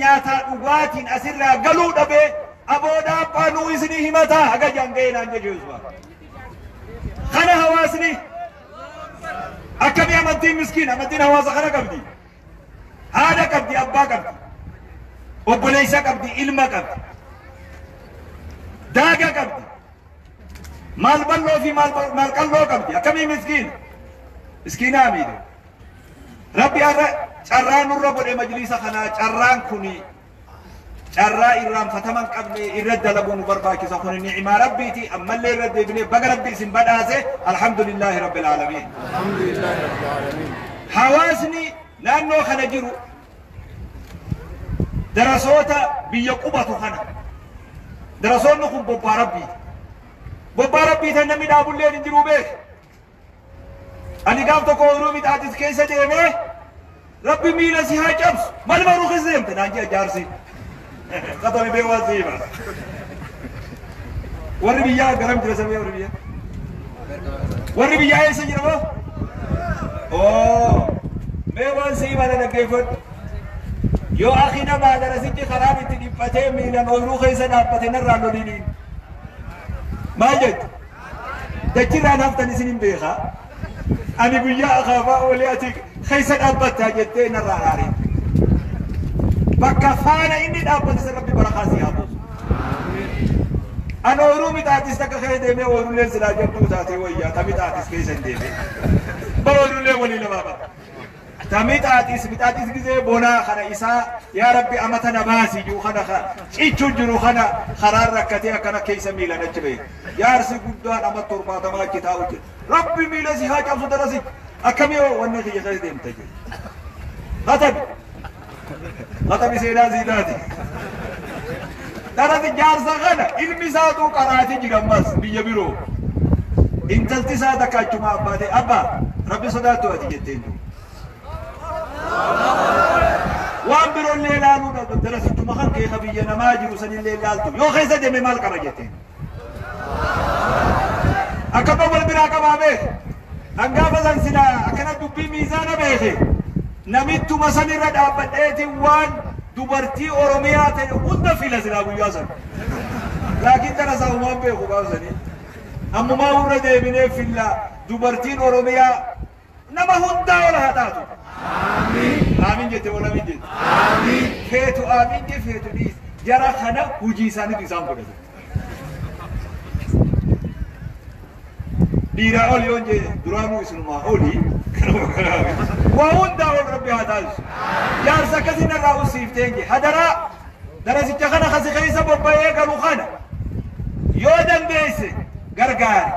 nyaataa dhugaatiin asirraa galuu dhabee aboodaa phaanuu isinii himataa haga jangee naan jechuu Usmaan. Kana hawaasni akkamii amantiin miskiin amantiin hawaasa kana qabdi. Haadha qabdi, abbaa qabdi, obboleessa qabdi, ilma qabdi, daaga qabdi, maal bal'oo fi maal qalloo qabdi. Akkamii miskiin miskiinaa miidhe. Rabbi har'a carraa nurra godhe majliisa kanaa carraan kuni carraa irraanfataman qabne irra dalaguu nu barbaachisa. Kun ni'imaa rabbiiti. Ammallee irra deebinee baga rabbi isin badhaase. Alhamdulillaahi rabbil aalamiin. Alhamdulillahi Rabbil Aalamiin. Hawaasni naannoo kana jiru darasoota biyya qubatu kana darasoonni kun bobbaa rabbiiti. Bobbaa rabbii tan namni dhaabulleen hin jiru beek. Ani gaaf tokko ooyiruu mixaatis keessa deemee rabbi miila si haa cabsu maal baruu keessa deemte naan jee jaarsi. Qatami bee waan si hima. Warri biyyaa garam jira sabee warri biyyaa? Warri biyyaa eessa jira moo? Oo mee waan si hima na dhaggeeffadhu. Yoo akhi namaa darasichi karaan itti dhiphatee miilan ooyiruu keessa dhaabbate narraa loliniin. Maal jettu? Dachirraan haftan isin hin beekaa. Ani guyyaa akaafaa oolee ati keessa dhaabbattaa jettee narraa aarin. Bakka faana inni dhaabbate san rabbi barakaa si haa buusu. Ani ooyiruu mixaatis takka keessa deemee ooyiruuleen silaa jabduu taatee wayyaa ta mixaatis keessa hin deemee. Bara ooyiruuleen walii lamaa bara. Ta mixaatis mixaatis gisee bonaa kana isaa yaa rabbi amata na baasi jiru kana cichuun jiru kana karaan rakkatee akkana keessa miilan achi bahe. Jaarsi guddaan ama 70 achi taa'u jira. Rabbi miila si haa cabsu darasi. Akkamii hoo wanni kiyya keessa deemte jedhe. Katabi. Katabi seenaa sii taate. Darasi jaarsa kana ilmi isaatu qaraati jira ammas biyya biroo. Intalti isaa takka achuma abbaate abbaa rabbi sodaattu ati jetteen jiru. Waan biroollee ilaaluu dhabdu darasichuma kan kee biyya namaa jiru sanillee ilaaltu yoo keessa deeme maal qaba jetteen. Akkama wal biraa qabaa beek. Hangaafa san silaa akkana dubbii miizaana beeke. Namittuma sanirra dhaabbadheetiin waan dubartii Oromiyaa ta'e hunda fila silaa guyyaa san. Laakiin tana isaa uumaan beeku gaafsanii. Ammumaa irra deebinee filla dubartiin Oromiyaa nama hundaa ol haa taatu. Amiin jette wal amiin jette. Feetu amiin jee feetu dhiis. Jara kana hojii isaaniitu isaan godhate. Dhiiraa ol yoon jee duraanuu isinumaa olii. Waa hundaa ol rabbi haa taasisu. Jaarsa akkasii narraa usiifteen jee. Hadaraa darasicha kana kasi keessa bobba'ee galu kana yoo dandeesse gargaari.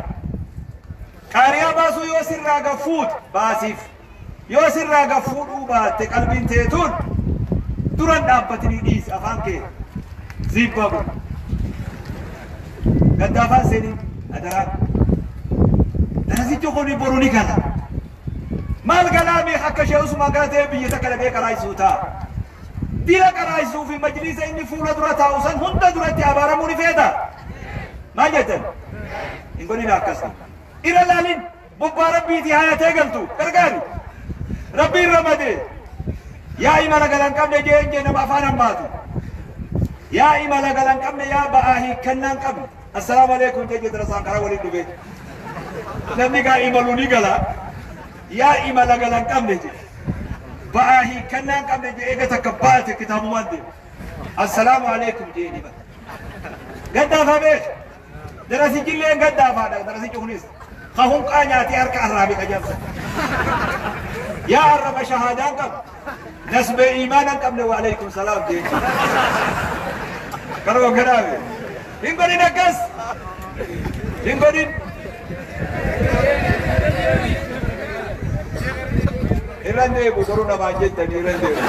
Qaariyaa baasuu yoo sirraa gaffuut baasiif. Yoo sirraa gaffuudhuu baatte qalbiin teetuun duran dhaabbatinii dhiisi afaan kee ziibbaa godhu. Gadda afaan seenii hadaraa. Darasichi kun boru ni gala. Maal galaa mee akka ishee Usmaan kana ta'e biyya takka dhaqee qaraayisuu ta'a. Dira qaraayisuu fi majliisa inni fuula dura taa'u san hunda duratti abaaramuu ni feeta. Maal jettan? Hin godhin akkas. Irra laalin bobbaa rabbiitii hayatee galtu gargaari. Rabbiin ramadee. Yaa imala galan qabne jeen jee nama afaan hammaatu. Yaa imala galan qabne yaa ba'aa hiikkannaan qabne. Assalaamu alaikum jee darasaan karaa waliin dhufe. Namni gaa imalu ni gala. Yaa imala galan qabne jee. Ba'aa hiikkannaan qabne jee eega takka baate kitaabumaan deema. Assalaamu alaikum jee ni bata. Gaddaafaa beek. Darasichillee gaddaafaadha darasichi kunis. Ka hunqaa nyaatee harka arraabe qajeelsa. Yaa arraba shahaadaan qabu. Nasbee iimaanaan qabne wa alaikum salaam jee. Kanuma kanaabe. Hin godhin akkas. Hin godhin. Irra deebu garuu namaan jettanii irra deebu.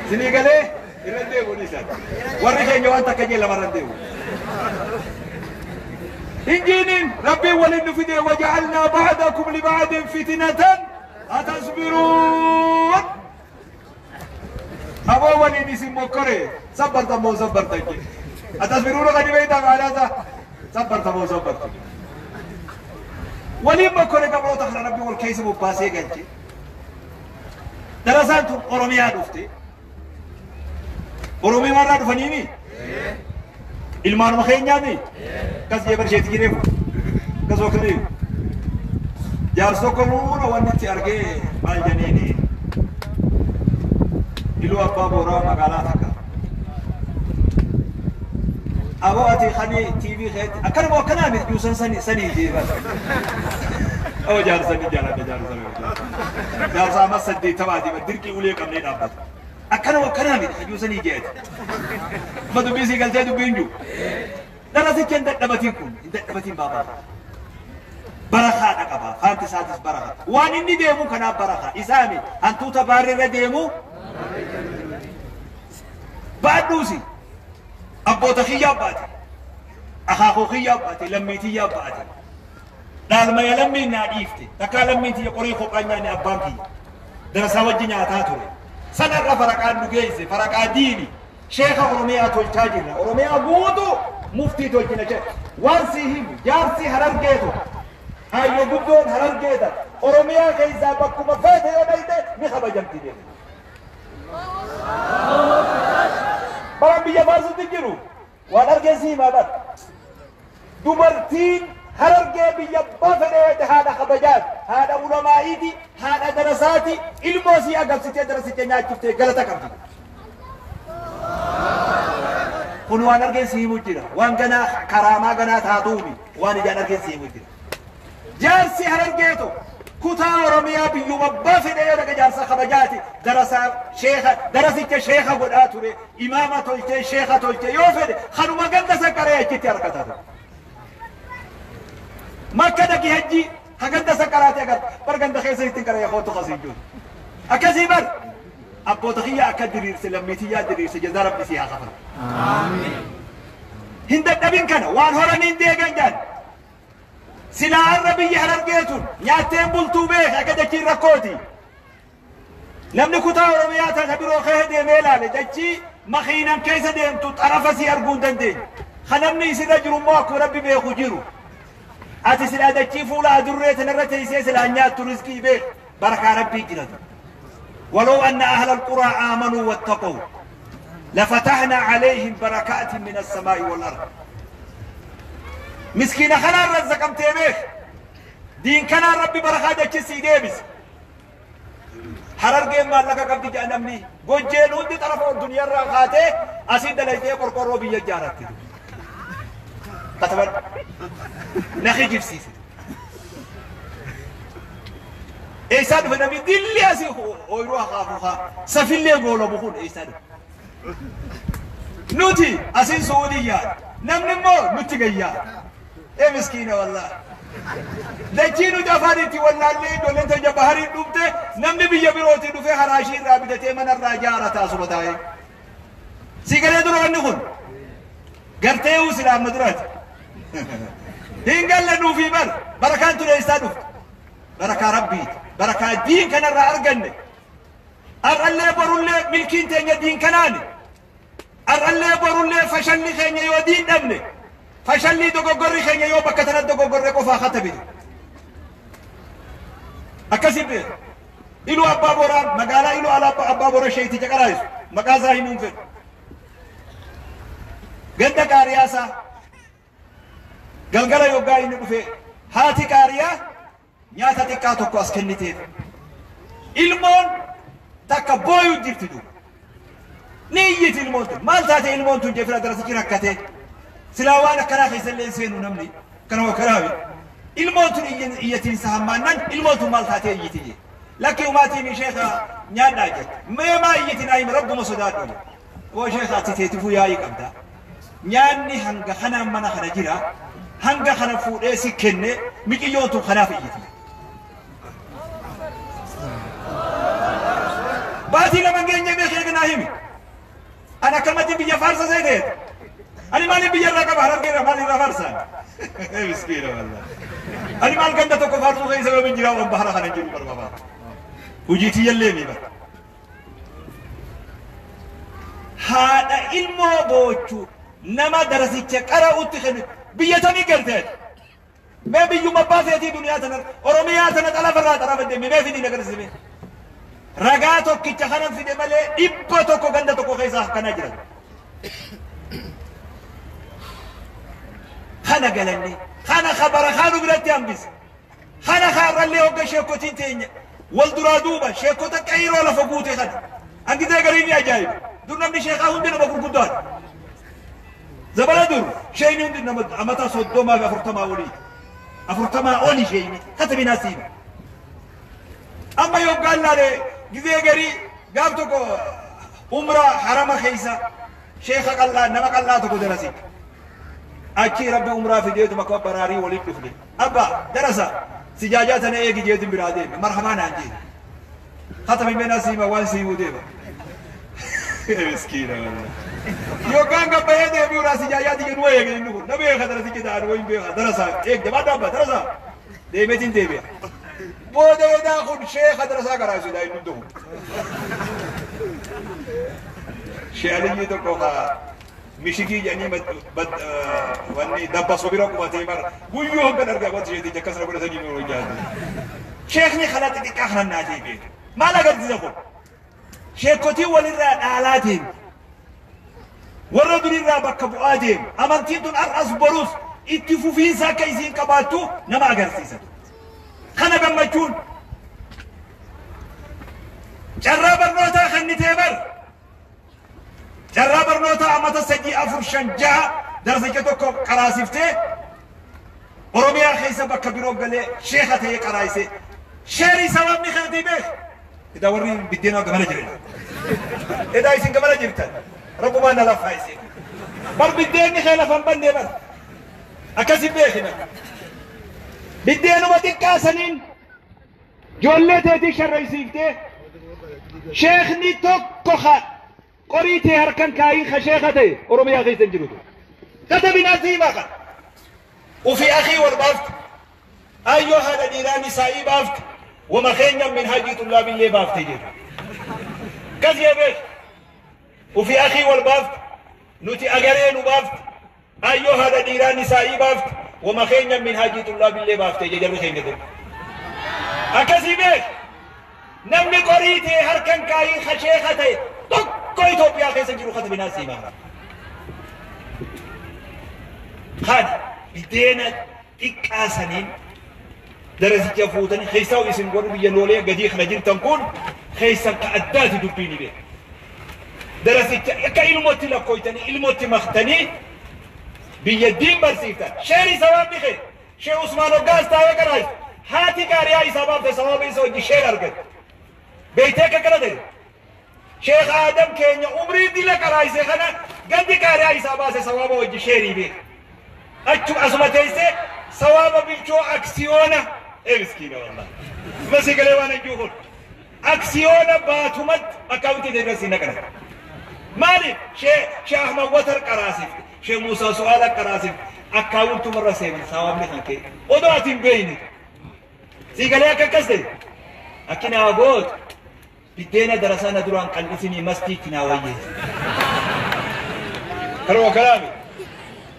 Sinii galee irra deebu ni isaan. Warri keenya waan takka jee lamarra deebu. Injiiniin rabbiin waliin nu fide waja'alnaa ba'dakum liba'din fitnatan atasbiruun. Aboo waliin isin mokkore sabbartan moo sabbartan jee. Atasbiruun kan beektaa maanaa sabbartan moo sabbartan. Waliin mokkore gabroota kana rabbi wal keessa bobbaasee galche. Darasaan tun Oromiyaa dhufte. Oromiyaa irraa dhufaniimi? Ilmaanuma keenyaami? Akkas jee barsheetti jireefu. Akkas okkanii. Jaarsa tokko muuna wanni itti argee maal janiini? Iluu Abbaa Booraa magaalaa takka. Aboo ati kani TV keetti akkanuma akkanaa miti juusan sanii sanii jeeban. Oo jaarsa ni jaaladha jaarsa. Jaarsa amma 80ti dirqii ulee qabnee dhaabbata. Akkanuma akkanaa miti hajuu sanii jeeti. Amma dubbii sii galtee dubbiin jiru. Darasicha hin dadhabatiin kun hin dadhabatiin baabaa. Barakaadha qaba faanti isaatis baraka. Waan inni deemu kanaaf baraka. Isaami hantuuta baarrirra deemu baadhuusi. Abboota kiyyaa baate. Akaakuu kiyyaa baate. Lammii tiyyaa baate. Dhaalmaya lammiin naa dhiifte. Takkaa lammiin tiyya qoree kophaa nyaanne abbaan kiyya. Darasaa wajji nyaataa ture. Sanarra faraqaan nu geesse. Faraqaa diini. Sheeka Oromiyaa tolchaa jirra. Oromiyaa guutuu muftii tolchina jedhe. Waan sii himu jaarsi Harargee tokko. Hayyoo guddoon Harargeeta. Oromiyaa keessaa bakkuma feete yoo dhayte ni kabajamti jedhe. Baraan biyya faarsutti jiru. Waan argee sii himaa bara. Dubartiin Harargee biyya abbaa fedhee haadha kabajaati, haadha ulamaa'iiti, haadha darasaati, ilmoo sii agabsitee darasichee nyaachiftee galata qabdi. Kun waan argeen sii himu jira. Waan ganaa karaamaa ganaa taatuumi. Waan ijaan argeen sii himu jira. Jaarsi Harargee tokko kutaa Oromiyaa biyyuma abbaa fedhee yoo dhaqa jaarsa kabajaati darasaa sheeka darasicha sheeka godhaa ture imaama tolchee sheeka tolchee yoo fedhe kanuma ganda saqqaree achitti harkataa ture. Makka dhaqi hajji haganda saqqaraate agarta bar ganda keessa ittiin qaree kootu kasiin jiru. Akkasii bar abboota kiyya akka diriirse lammii tiyyaa diriirse jazaa rabbi sii haa kafalu. Hin dadhabin kana waan horaniin deegan jaan. Silaa har'a biyya Harargee tun nyaateen bultuu beeka akka dachiin rakkooti. Namni kutaa Oromiyaa tana biroo keessa deemee ilaale dachii makiinan keessa deemtu xarafa sii arguu hin dandeenye. Kan namni isirra jiru immoo akkuma rabbi beeku jiru. Ati silaa dachii fuula adurree tanarra teessee silaa nyaattu rizqii beek barakaa rabbii jiratu. ولو أن أهل القرى آمنوا واتقوا لفتحنا عليهم بركات من السماء والأرض. مسكينة خنا رزقم تيميخ دين كان ربي بركات دچسي ديبس. حرر ما لك قبض جانمني غوجين هندي طرف الدنيا راخاته اسيد دليته قرقرو بيه جارت كتبت نخي جبسيس ايساد فنبي دلي اسي اويرو خافوخا سفيلي غولو بخون ايساد نوتي اسين سعودية نمني مو نوتي غيا اي مسكينه والله dachii nuti afaan itti wallaallee ijoolleen teenya baharii dhufte namni biyya birootii dhufee haraashii irraa bitatee mana irraa ijaarataa asuma taa'ee. Si galee dura wanni kun gartee silaa amma duraati. Hin galle nuufii bar barakaan ture eessaa dhufte? Barakaa rabbiiti. Barakaa diin kanarraa arganne. Har'allee borullee milkiin teenya diin kanaani. Har'allee borullee fashalli keenya yoo diin dhabne. Fashalli dogoggorri keenya yoo bakka tanatti dogoggorre qofaa katabe. Akkasii beeku. Iluu Abbaa Booraa magaalaa Iluu Abbaa Boora sheeticha qaraayisu maqaa isaa himuun fedhu. Ganda qaariyaasaa galgala yoggaa inni dhufe haati qaariyaa nyaata xiqqaa tokko as kenniteef. Ilmoon takka booyuu jirti duuba. Ni iyyiti ilmoon tun maal taate ilmoon tun jee fira darasichi rakkatee. Silaa waan akkanaa keessa illee seenu namni kanuma kanaa ilmoon tun iyyatiinsa hammaannan ilmoon tun maal taatee iyyiti jee. Lakki umaatiin ishee nyaadhaa jette. Mee maa iyyiti naa hima rabbuma sodaadhu jette. Koo ishee ati teetifuu yaa'ii qabda. Nyaanni hanga kanaan mana kana jira. Hanga kana fuudhee si kenne miqiyyoon tun kanaaf iyyiti. Baatii lama geenye beekee kanaa himi. Ani akkamatti biyya faarsa seeteet. Ani maaliif biyya irraa qaba Harargee irraa maal irraa faarsaan? Miskiina wallah. Ani maal ganda tokko faarsuu keessa yoo hin jiraa waan bahara kana jiru barbaada. Hojii tiyyallee mi bara. Haadha ilmoo boochuu nama darasicha qara'utti kennu biyya tamii garteet. Mee biyyuma abbaa feetii duniyaa tana Oromiyaa tana xalafarraa xarafa deemi mee fidii agarsiisime. Ragaa tokkicha kanan fide malee 100 ganda tokko keessa akkanaa jiran. Kana galanne kana khabara kanu biratti hambise. Kana kaarrallee hogga sheekotiin teenya wal duraa duuba sheekota qayroo lafa guute kana. Angitee garii ni ajaa'iba. Dur namni sheekaa hundi nama gurguddaadha. Zabana dur sheeyni hundi nama amata 30 fi 40 olii. 40 oli sheeyni katabinaa siima. Amma yoggaan laale gizee garii gaaf tokko umra harama keessa sheeka qal'aa nama qal'aa tokko darase. Achi rabbi umraa fideetuma akka baraarii waliin dhufne. Abba darasa sijaajaa tana eegi jeetin biraa deeme marhamaa naan jee. Katami mena siima waan siimuu deema. Miskiina wallah. Yoggaan gabbayee deebi'uudhaa sijaajaa tiyya nu eege inni kun. Na beeka darasichi ta'an wayin beeka darasa eeg jabaadhu abba darasa deemeetiin deebi'a. Booda edaa kun sheeka darasaa karaa sodaa inni hundi kun. Shee Aliyyii tokko ka mishigii jedhanii wanni dabba sobira qubatee mara guyyuu hoggan argaa wanti sheeticha akkasuma godhatanii nu hojjaatu. Sheekni kana xixiqqaa kanan naa ta'e beeku. Maal agarsiisa kun? Sheekotii walirraa dhaalaa deemu. Warra durirraa bakka bu'aa deemu. Amantiin tun har'as borus itti fufiinsa akka isiin qabaattu nama agarsiisa. Kana gammachuun carraa barnootaa kennitee bar. Carraa barnootaa amata 3 4 5 6 darasicha tokko qaraasiftee Oromiyaa keessa bakka biroo galee sheeka ta'ee qaraayisee sheerii sababni keetii beek. Edaa warri biddeenaa gamana jiran. Edaa isin gamana jirtan. Rabbumaan na laffaa isin. Bar biddeenni kee lafa hin bannee bar. Akkasin beekina. Biddeenuma xiqqaa saniin ijoollee teetii sharraysiiftee sheekni tokko ka qorii tee harkan kaayin ka sheeka ta'e Oromiyaa keessa hin jirutu. Katabinaa siimaa kan. Ufi akii wal baafte. Ayyoo haadha dhiiraa nisaa'ii baafte. Wama keenya min hajii tullaabillee baafte jedhu. Kas jee beek. Ufi akii wal baafte. Nuti agaree nu baafte. Ayyoo haadha dhiiraa nisaa'ii baafte. Wama keenya min hajii tullaabillee baafte jedhe jarri keenya kun. Akkasii beek. Namni qorii ta'e harkan kaayin ka sheeka ta'e tokko Itoophiyaa keessa jiru katabinaa siimaa. Kana biddeena xiqqaa saniin darasicha fuutanii keessaa isin warri biyya loolee gadii kana jirtan kun keessan ka addaati dubbiin beeka. Darasicha akka ilmootti lakkooytanii ilmootti maktanii biyya diin barsiiftan. Sheerii sawaabni kee Shee Usmaan Hoggaas taa'ee qaraayis haati qaariyaa isaa baafte sawaaba isa hojii sheer argatte. Beektee akka kana ta'e. Sheekh Aadam keenya umrii dila qaraayise kana gandi qaariyaa isaa baase sawaaba hojii sheerii beeka. Achu asuma teessee sawaaba bilchoo aksiyoona ee miskiina wallah. Masii galee waan ajjuu kun. Aksiyoona baatumatti akkaawuntii ta'e irra naqana. Maaliif Shee Ahmad Watar qaraasifte Shee Muusaa Su'aala qaraasifte akkaawuntumarra seenan sawaabni kan ka'e. Odoo ati hin beeyne. Sii galee akka akkas ta'e. Akki naa gootu biddeena darasaa na duraan qal'isinii mastiitti naa wayyeessi. Karuma karaami.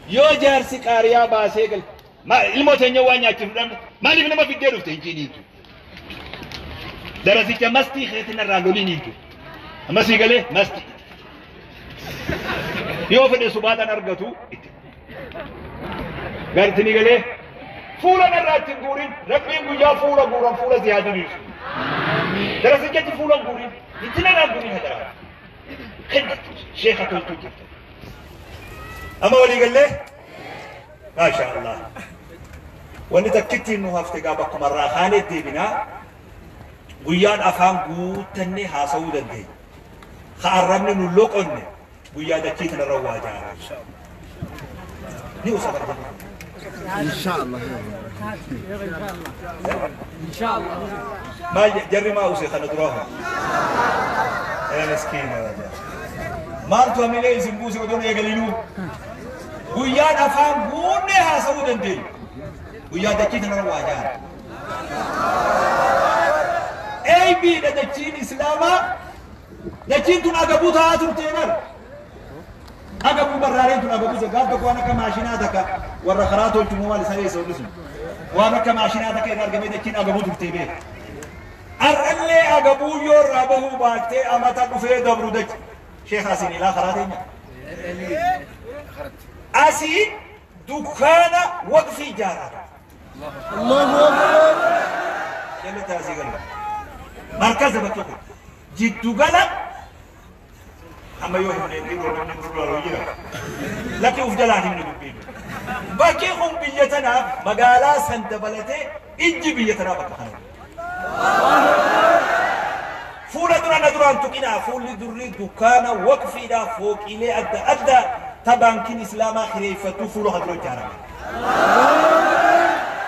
Yoo jaarsi qaariyaa baasee gal ilmoo teenya waan nyaachisu dhabne maaliif nama fiddee dhufte hin jiiniitu. Darasicha mastii keetiin irraa loliniitu. Amma sii galee mastii. Yoo fedhe subaataan argatu itti. Gartini galee fuula narraa ittiin guurin rabbiin guyyaa fuula guuran fuula si haa diriirsu. Darasichatti fuula guurin itti narraa guurin hadaraa. Kennatu sheeka toltu jirta. Amma walii gallee maasha Allah. Wanni takkittiin nu hafte gaa bakkuma irraa kaanee deebinaa guyyaan afaan guuttannee haasa'uu dandeenya. Ka arrabni nu loqonne guyyaa dachii tanarra waa jaara. Ni usa barbaada. Inshallah. Maal jarri maa use kana duraa hoo? Ee miskiina wajaa. Maaltu hamilee isin buuse odoon eegalinuu? Guyyaan afaan guunnee haasa'uu dandeenya. Guyyaa dachii tanarra waa jaara. Eeybiidha dachiin Islaamaa. Dachiin tun agabuu ta'aa turtee bar. Agabuu barraareen tun agabuu gaaf tokko waan akka maashinaa takka warra karaa tolchu moo maal isa eessa wanni sun. Waan akka maashinaa takka irra argamee dachiin agabuu turtee beeka. Har'allee agabuu yoo irraa bahuu baattee amata dhufee dabru dachi. Sheekh Asiin ilaa karaa teenya. Asiin dukkaana waqfii ijaarata. Allahu Akbar. Jannata asii gala. Markaza bakki kun. Jiddugala amma yoo himne inni namni dura jira. Lakki uf jalaan himne dubbiin. Bakki kun biyya tanaaf magaalaa san dabalatee ijji biyya tanaa bakka kana. Fuula dura na duraan tuqinaa fuulli durri dukkaana waqfiidhaa fooqiilee adda addaa ta baankiin islaamaa kireeffattuu fuula kana dura ijaarame.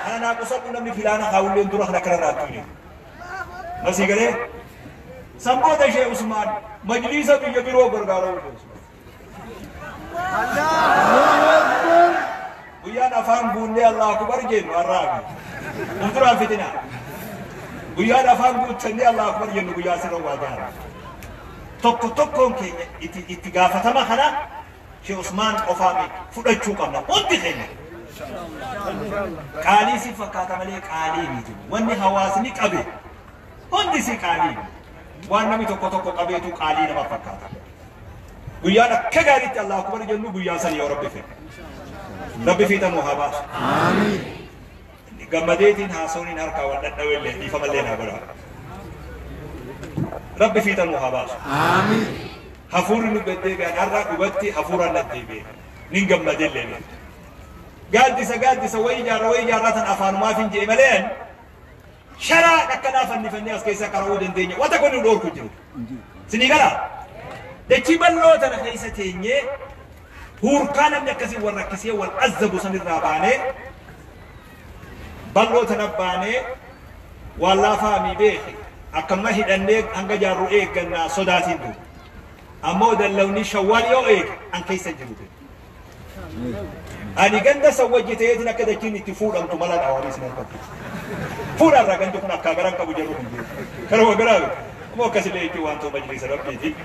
Kana naa qusadhu namni filaana kaawulleen dura kana kana raattuu jiru. Masii galee sanboota ishee Usmaan majliisa biyya biroo gargaaruu ishee Usmaan. Guyyaan afaan guunnee Allahu Akbar jennu har'aafi. Uf duraan fitinaa. Guyyaan afaan guuttannee Allahu Akbar jennu guyyaa sirra waa jaara. Tokko tokkoon keenya itti gaafatama kana Sheekh Usmaan qofaa miti fudhachuu qabna hundi keenya. Qaalii si fakkaata malee qaalii miti. Wanni hawaasni qabe hundi si qaalii miti. Waan namni tokko tokko qabeetu qaalii nama fakkaata. Guyyaan akka gaariitti Allahu Akbar jennu guyyaa san yoo Rabbi fedhe. Rabbi fiixa nuu haa baasu. Amiin. Gammadeetiin haasawniin harkaa wal dhadhawellee dhiifamallee naa godhaa. Rabbi fiixa nuu haa baasu. Amiin. Hafuurri nu gaddeebi'an har'a dhugatti hafuuraan naddeebi'e. Nin gammadellee beektu. Gaaddisa gaaddisa wayii ijaarra wayii ijaarraa tan afaanumaaf hin je'e malee sharaa akkanaa fannifannee as keessa qara'uu dandeenya. Wanta kun nu dhoorku jiru. Sinii galaa? Dachii bal'oo tana keessa teenyee huurkaa namni akkasii wal rakkisee wal azzabu sanirraa baanee bal'oo tana baanee waan laafaa mii beeki akkanuma hidhannee hanga jaarru eeggannaa sodaatiin duuba. Ammoo dallawni shawwaal yoo eege an keessa jiru beeku. Ani ganda san wajji ta'eetiin akka dachiin itti fuudhamtu mala dhawaanii isin harkatti. Fuudhaarraa gandi kun akkaa garan qabu jedhu kun jiru. Karuma garaa miti. Ammoo akkasillee jechuun waan ta'u majlisa rabbiiti.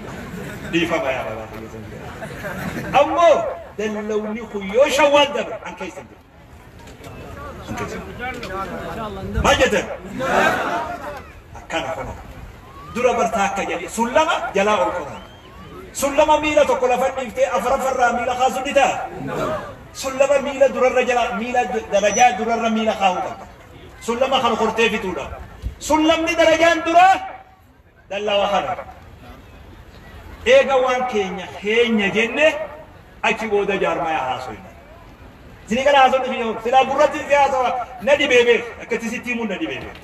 Dhiifama yaa babaa kiyya san jedha. Ammoo dallawni kun yoo shawwaal dabre an keessa jiru. An keessa jiru. Maal jettan? Akkana kun. Dura bartaa akka jedhe sun lama jalaa ol qoran. Sun lama miila tokko lafa dhiiftee afraffarraa miila kaasuun ni ta'a. Sun lama miila durarra jala miila darajaa durarra miila kaa'uu qabda. Sun lama kan hortee fituudha. Sun lamni darajaan duraa dallawa kana. Eega waan keenya keenya jenne achi booda jaarmaya haasoyna. Isinii kana haasofni kiyya silaa gurratti si haasawa na dhibee beek akkatti sitti himuun na dhibee beek.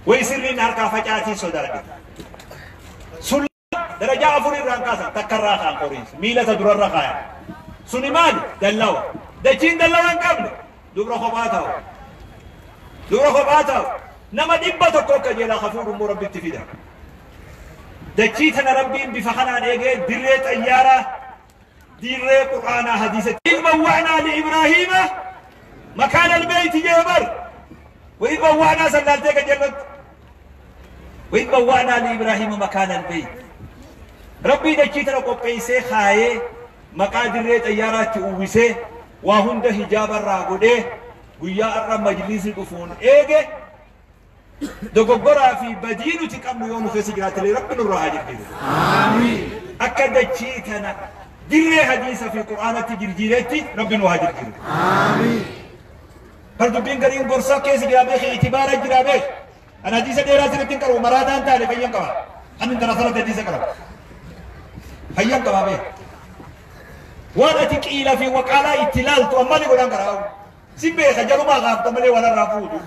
Wayi sirriin harkaa facaatiin sodaadhe. Sun darajaa afur irraan kaasan takka irraa kaan qoriinsi miila isa durarra kaayan. Suni maali? Dallawa. Dachiin dallawa hin qabne dubra kophaa taa'u. Dubra kophaa taa'u. Nama 100 akka jeelaa ka fuudhu immoo Rabbitti fida. Dachii tana Rabbiin bifa kanaan eegee dirree xayyaaraa, dirree Qur'aanaa hadiisa. Idh bawwa'naa li Ibraahiima makaana albeeyti jee bar. Wa idh bawwa'naa san laaltee qajeellotti. Wa idh bawwa'naa li Ibraahiima makaana albeeyt. Rabbii dachii tana qopheessee kaayee maqaa dirree xayyaaraatti uwwisee waa hunda hijaaba irraa godhee guyyaa har'a majliisni dhufuun eege dogoggoraa fi badii nuti qabnu yoo nu keessa jiraatellee Rabbi nurraa haa jirjiiru. Aamiin. Akka dachii tana dirree hadiisa fi Qur'aanatti jirjiiretti Rabbi nu haa jirjiiru. Aamiin. Bar dubbiin gariin gorsa keessa jiraa beeki itibaara jiraa beeki. An hadiisa dheeraa sirriitti hin qabu maraataan taane fayyan qaba. An intala sanatti hadiisa qaba. Fayyan qaba beeki. Waan ati qiila fi waqaalaa itti laaltu amma ni godhan karaa. Si beeka jalumaa kaafta malee waan irraa fuutu.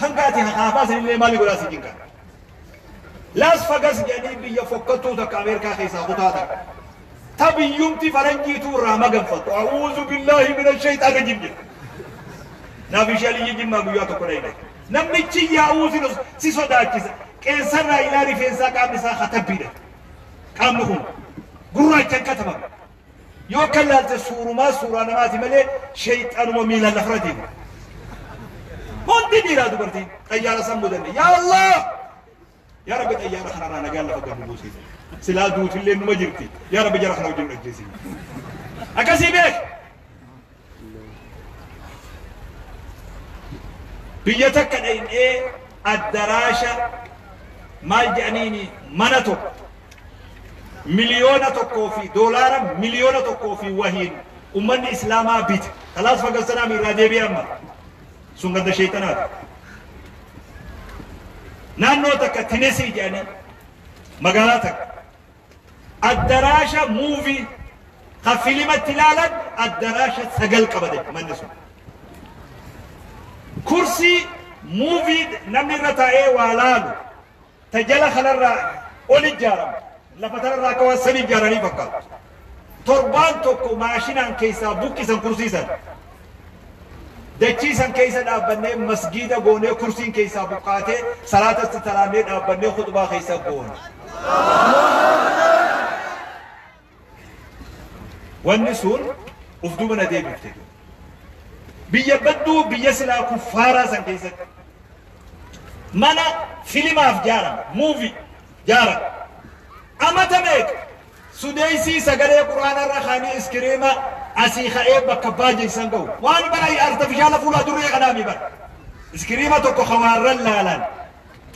Hanga ati hakaafaa sanillee maali godhaa si jinqa. Laas Fagas jedhanii biyya fokkattuu takka Ameerikaa keessaa kutaa takka. Ta biyyumti faranjiituu irraa maganfattu. A'uuzu billaahi mina shayxaan rajiim jedhu. Naaf ishee Aliyyi Jimmaa guyyaa tokko dhayne. Namnichi yaa'uu si sodaachisa. Qeensarraa ilaa rifeensaa qaamni isaa katabbiidha. Qaamni kun gurraachan katabame. Yoo akka laalte suurumaa suuraa namaati malee shayxaanuma miilaan lafarra deema. Hundi dhiiraa dubartiin xayyaara san mudanne. Yaa Allah! Yaa Rabbi xayyaara kanarraa nagaan lafa gad nu buusi. Silaa duutillee numa jirti. Yaa Rabbi jara kana wajjin nu ajjeesi. Akkasii beek. Biyya takka dhaynee addaraasha maal jedhaniini mana tokko 1 fi $1 million fi wahiin ummanni islaamaa bite. Kalaas fagalsanaa irraa deebi'e. Amma sun ganda sheexanaati. Naannoo takka Tennessee jedhanii magaalaa takka addaraasha movie ka filimatti ilaalan addaraasha sagal qabate manni sun. Kursii movie namni irra taa'ee waa laalu ta jala kanarraa ol ijaaramu, lafa tanarraa akka waan sanii ijaaranii fakkaatu. Torbaan tokko maashinaan keessaa buqqisan kursii san. Dachii san keessa dhaabbannee masgiida goonee, kursiin keessaa buqqaatee salaatatti taraannee dhaabbannee khutbaa keessa goone. Wanni sun uf duuba na deebifte. Biyya badduu, biyya silaa kuffaaraa san keessatti mana filimaaf jaarame, movie jaarame. Amata meeqa sudeysii sagalee quraanarra kaanii iskiriima asii ka'ee bakka baajeysan ga'u waan bara artificial fuula duree kanaami bara iskiriima tokko hawaarran laalan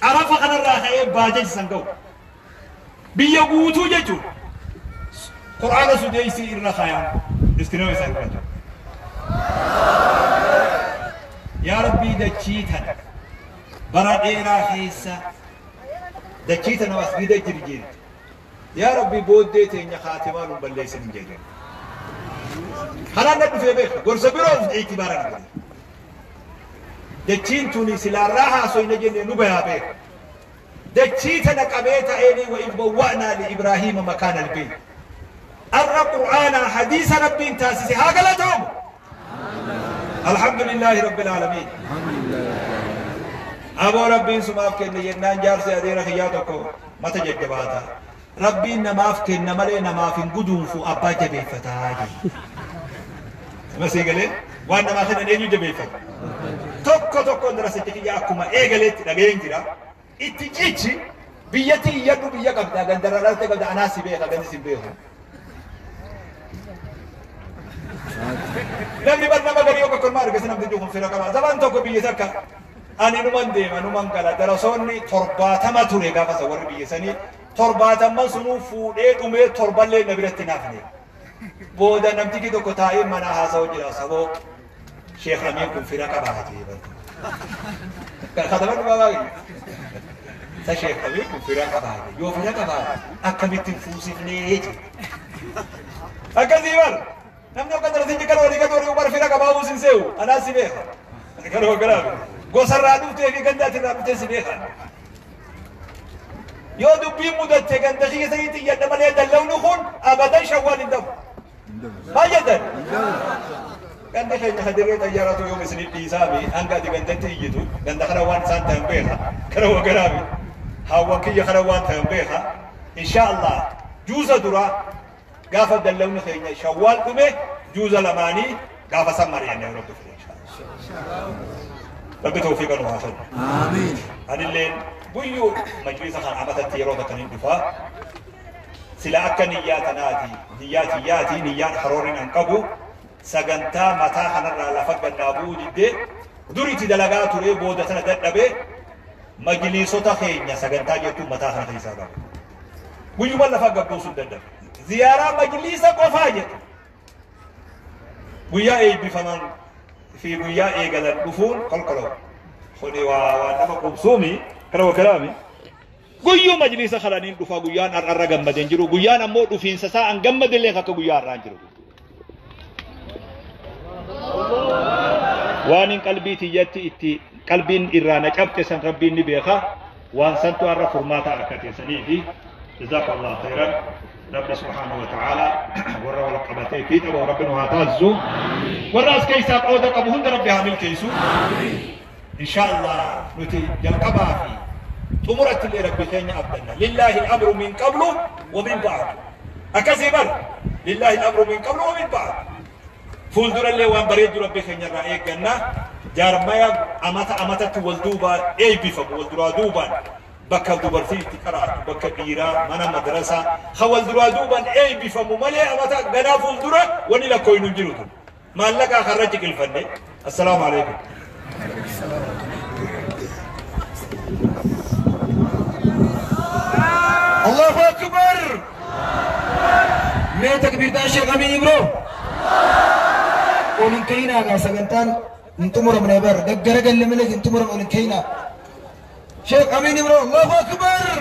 xarafa kanarraa ka'ee baajeysan ga'u biyya guutuu jechuudha. Quraana sudeysii irra kayan iskiriima isa irra jiru. Yaa Rabbii, dachii tana bara dheeraa keessa dachii tana masgiida jirjiirte. Yaa Rabbi, booddee teenya kaatimaa nun balleessin hin jedhan. Kanaan na dhufee beeka gorsa biroo of ictibaara na godhe. Dachiin tuni silaarraa haasoyna jenne nu bayaa beeka. Dachii tana qabee ta'eeni وإذ بوأنا لإبراهيم مكان البيت. Arra qur'aanaa hadiisa Rabbiin taasise haa galatoomu. الحمد لله رب العالمين. Aboo, Rabbiin sumaaf kenne jennaan jaarsi adeera kiyyaa tokko mata jajjabaata. Rabbiin namaaf kenna malee namaaf hin guduunfu, abbaa jabeeffataa jedhe. Masii galee waan namaa kennan eenyu jabeeffata? Tokko tokkoon darasichi kiyya akkuma eegaleetti dhageen jira. Itti cichi biyyatti iyyadhu, biyya qabda, gandarra dhalte qabda, anaa si beeka, gandi si beeku. Namni bar nama garii yoo kakkolmaa argise namni kun fira qaba. Zaman tokko biyya takka ani numan deema numan gala, darasoonni 70 ture gaafa isa warri biyya sanii 70n sunuu fuudhee dhumee torballee na biratti naafne. Booda namtichi tokko taa'ee mana haasa'u jira, saboo Sheekh Amiin kun fira qabaa jee barta. Kataban dhugaa baay'ee. Sa Sheekh Amiin kun fira qabaa jee, yoo fira qabaa akkamittiin fuusifnee jee. Akkasii bar namni akka darasichi kana walii gadi walii bar fira qabaa buusin se'u anaa si beeka. Kana hogganaa gosarraa dhuftee fi gandaatirraa dhuftee si beeka. Yoo dubbiin mudatte ganda kiyya saniitti iyyadha malee dallawni kun abadan shawwaal hin dhabu. Maal jettan? Ganda keenya hadirree xayyaaratu yoom isinit dhiisaami hanga ati gandatti iyyitu ganda kana waan isaan ta'an beeka. Kana hogganaami. Haawwan kiyya kana waan ta'an beeka. Insha Allah juuza dura gaafa dallawni keenya shawwaal dhume juuza lamaanii gaafa san mari'anne Rabbi fide insha Allah. Rabbi tawfiiqa nu haa kennu. Amiin. Anilleen guyyuu majlisa kan amatatti yeroo takka nin dhufa. Sila akka niyyaa tanaati, niyyaa tiyyaati, niyyaan haroorin an qabu sagantaa mataa kanarraa lafa gannaa bu'uu diddee duritti dalagaa ture, booda tana dadhabee majliisota keenya sagantaa jettuun mataa kana keessaa qaba. Guyyuma lafa gabbuusuu dadhabe. Ziyaaraa majliisa qofaa jettu. Guyyaa eebbifaman fi guyyaa eegalan dhufuun kolkoloo. Kuni waa nama qubsuumi kana wakalaami. Guyyuu majliisa kananiin dhufa, guyyaan har'arra gammadeen jiru, guyyaan ammoo dhufiinsa isaa an gammadellee akka guyyaa har'aan jiru. Waan hin qalbii tiyyatti itti qalbiin irraa na cabxe san Rabbiin ni beeka. Waan santu har'a furmaata argateessanii fi جزاك الله خيرا. Rabbi سبحانه وتعالى warra wal qabatee fi qabu Rabbi nu haa taasisu. Warra as keessaa qooda qabu hunda Rabbi haa milkeessu. إن شاء الله nuti jalqabaa fi xumuratti illee Rabbi keenya abdanna. لله الأمر من قبل ومن بعد. Akkasii bar لله الأمر من قبل ومن بعد. Fuuldurallee waan bareeddu Rabbi keenya irraa eegganna. Jaarmaya amata amatatti wal duubaan eebbifamu, wal duraa duubaan bakka dubartii itti qaraatu, bakka dhiiraa mana madrasaa ha wal duraa duubaan eebbifamu malee amata ganaa fuuldura wani lakkooynu hin jiru tun maallaqaa karra ciqilfanne. السلام عليكم. الله أكبر. Mee takbiirtaan Sheekh Amiin Ibroo. Ol hin ka'inaa gaa, sagantaan hin xumuramne bar, gaggaragalle malee hin xumuramne, ol hin ka'inaa. Sheekh Amiin Ibroo, Allahu Akbar.